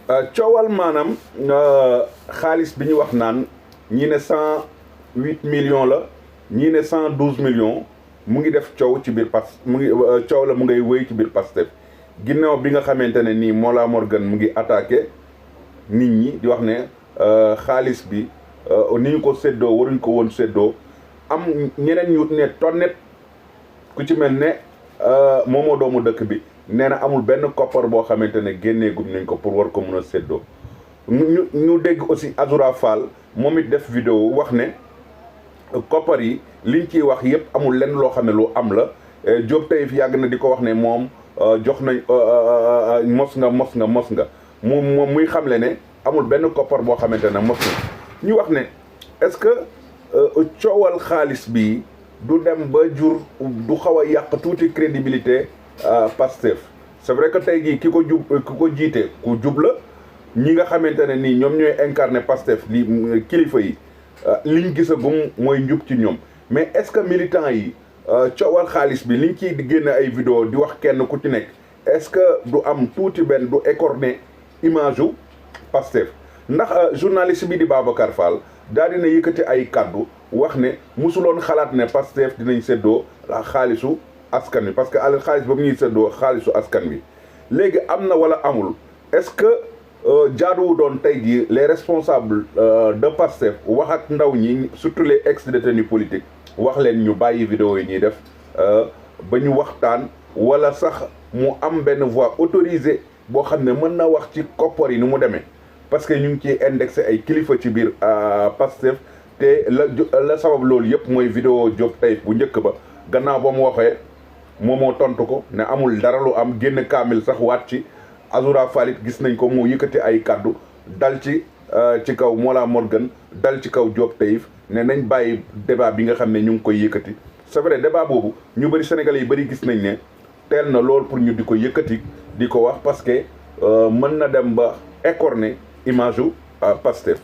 coowal maanaam xaalis bi ñu wax naan ñii ne 108 millions la ñii ne 112 millions mu ngi def coow ci biir mu ngi coow la mu ngay wéy ci biir Pastef ginnaaw bi nga xamante ne nii Mollah Morgun mu ngi attaqué nit ñi di wax ne xaalis bi ni ñu ko séddoo waruñ ko woon séddoo am ñeneen ñu ne tonnet ku ci mel ne moomoo doomu dëkk bi nee na amul benn koppar boo xamante ne génneegum nañ ko pour war ko mun a séddoo ñu dégg aussi Azoura Fall moom it def vidéo wax ne koppar yi liñ ciy wax yëpp amul lenn loo xam ne lu am la Diop Taïf yàgg na di ko wax ne moom jox nañ mos nga moom muy xamle ne amul benn koppar boo xamante ne mos na ñu wax ne est-ce que coowal xaalis bi du dem ba jur du xaw a yàq tuuti crédibilité Pastef c'est vrai que tey jii ki ko jiite ku jub la ñi nga xamante ne nii ñoom ñooy incarné Pastef li kilifa yi liñ gisagum mooy njub ci ñoom mais est-ce que militants yi coowal xaalis bi liñ ciy génne ay vidéo di wax kenn ku ci nekk est-ce que du am tuuti benn du écorné image u Pastef ndax journaliste bi di Babacar Fall daal dina yëkkati ay kaddu wax ne musuloon xalaat ne Pastef dinañ séddoo xaalisu askan wi parce que xaalis ba mu ñuy séddoo xaalisu askan wi léegi am na wala amul est-ce que jaaduwu doon tey jii les responsables de Pastef wax ak ndaw ñi surtout les ex-détenus politiques wax leen ñu bàyyi vidéo yi ñuy def ba ñu waxtaan wala sax mu am benn voix autorisée boo xam ne mën na wax ci koppar yi ni mu demee parce que ñu ngi ciy indexé ay kilifa ci biir Pastef te la sabab loolu yëpp mooy vidéo Diop Taïf bu njëkk ba gannaaw ba mu waxee moomoo tontu ko ne amul dara lu am génn kaamil sax waat ci Azoura Fall gis nañ ko mu yëkkati ay kaddu dal ci kaw Mollah Morgun dal ci kaw Diop Taïf ne nañ bàyyi débat bi nga xam ne ñu ngi koy yëkkati c'est vrai débat boobu ñu bëri sénégalais yi bëri gis nañ ne teel na lool pour ñu di ko yëkkati di ko wax parce que mën na dem ba écorner image u Pastef